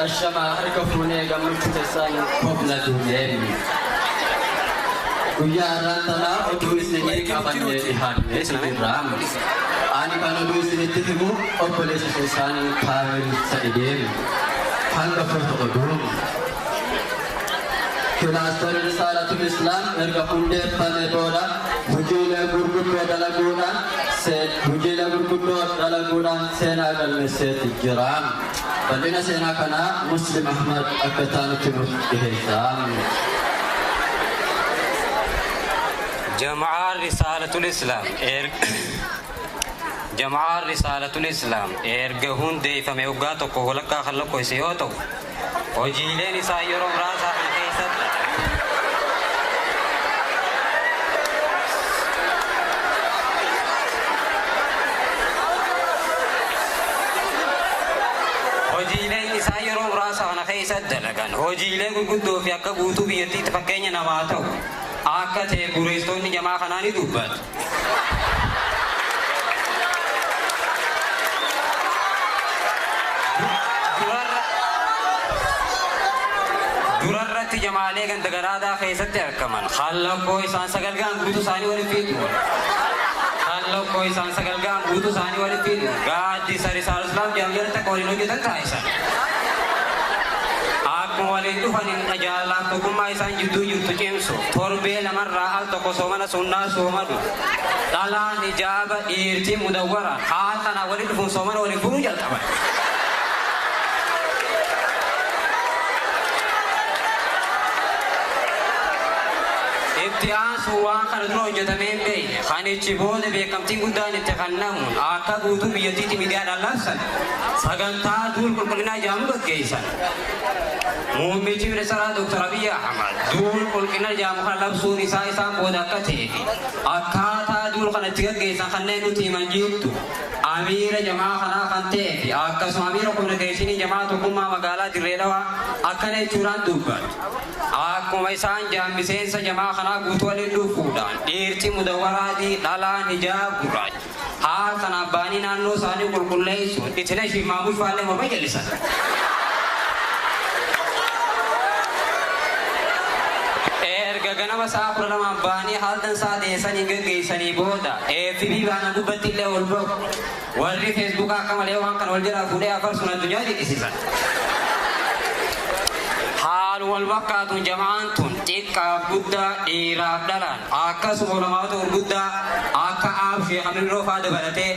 Ashamaa harka fuunee gammachuu keessaan kofla duunee. Guyyaa har'aan tanaa oduu isinii qabannee dhihaannee jirra. Ani kan oduu isinitti himu obboleessa keessaan Kaamil Sa'ideen hangafoota oduu. Kilaastarri Risaalatul Islaam erga hundeeffame booda hojiilee gurguddoo dalaguudhaan hojiilee gurguddoo dalaguudhaan seenaa galmeesseeti jira. Bal'ina seenaa kanaa Muslim Ahmad akka taanutti nuuf dhiheessa. Jama'aan Risaalatul Islaam Jama'aan Risaalatul Islaam erga hundeeffame waggaa tokko walakkaa kan lakkoofse yoo ta'u, hojiileen isaa yeroo muraasaa kana keessatti hojiileen isaa yeroo muraasa kana keessatti dalagan hojiilee gurguddoo fi akka guutuu biyyattiitti fakkeenya namaa ta'u akka ta'e bureessitoonni jamaa kanaa ni dubbatu. Durarratti jamaalee ganda garaadaa keessatti argaman hallakkoo isaan sagalgaan guutuu isaanii waliin fiidu. Hallakkoo isaan sagalgaan guutuu isaanii waliin fiidu. Gaaddisa Risaal Islaam jedhamu jalatti akka waliin hojjetan taasisan. Akkuma waliin dhufaniin jaalalaaf tokkummaa isaan jidduu jirtu cimsu torbee lamarraa al tokko soomana sunnaa soomadu. Dhalaan hijaaba dhiirtii mudawwara haala kanaan waliin dhufuun soomana waliin furuu jalqaban. Itti aansuun waan kana dura hojjetamee hin beekne kanichi booda beekamtiin guddaan itti kennamuun akka guutuu biyyattiitti miidiyaadhaan labsan sagantaa duul qulqullinaa jedhamu gaggeessan. Muummichi ministeeraa Dr. Abiy Ahmad duul qulqullina jedhamu kana labsuun isaa isaan booda akka ta'ee fi akkaataa duul kana itti gaggeessan kanneen nuti himan jirtu amiira jamaa kanaa kan ta'ee fi akkasuma amiira kominikeeshinii jamaa tokkummaa magaalaa Dirree Dhawaa akkana jechuudhaan dubbatu. Akkuma isaan jaan miseensa jamaa kanaa guutuu waliin dhufuudhaan dhiirti mudawwaraadii dhalaan hijaab gurraacha. Haala kanaan ba'anii naannoo isaanii qulqulleessuun itina ishiif maamush faallee morma jallisan. Erga ganama sa'a 12 ba'anii halkan sa'a deessanii gaggeessanii booda FB baanan gubbatti illee ol ba'u. Warri Feesbuukaa akka malee waan kana wal jalaa fuudhee afarsuun addunyaa dinqisiisan. Haaluma wal fakkaatuun jama'aan tun xiqqaaf guddaa dhiiraaf dhalaan akkasuma ulamaa'ota gurguddaa akka Aab Sheekh Amirroo fa'aa dabalatee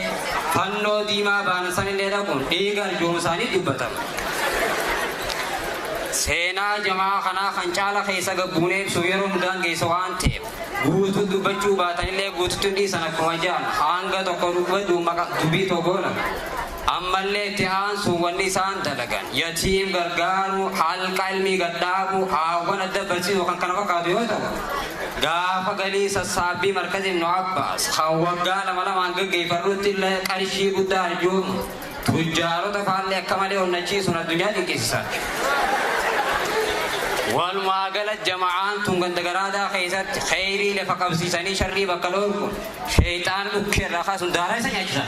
fannoo diimaa baanan sanillee dhaquun dhiiga arjoomu isaanii dubbatama. Seenaa jama'aa kanaa kan caala keessa gabbuunee ibsuuf yeroo nu daangeessa waan ta'eef guutuu dubbachuu baatanillee guututti hin dhiisan akkuma ja'an hanga tokko dubbadhu maqa dubbii tokko Ammallee itti aansuun wanni isaan dalagan yatiim gargaaruu, halqa ilmii gad dhaabuu, haawwan adda barsiisuu kan kana fakkaatu yoo ta'u, gaafa galii sassaabbii markaza Ibnu Abbaas kan waggaa lama lamaan gaggeeffarrutti illee qarshii guddaa arjoomu tujjaarota faallee akka malee onnachiisuun addunyaa dinqisiisan. Walumaa gala jama'aan tun ganda garaadaa keessatti kheyrii lafa qabsiisanii sharrii bakka dhoorkuun sheeyxaana dhukkee irraa kaasuun daaraa isa nyaachisan.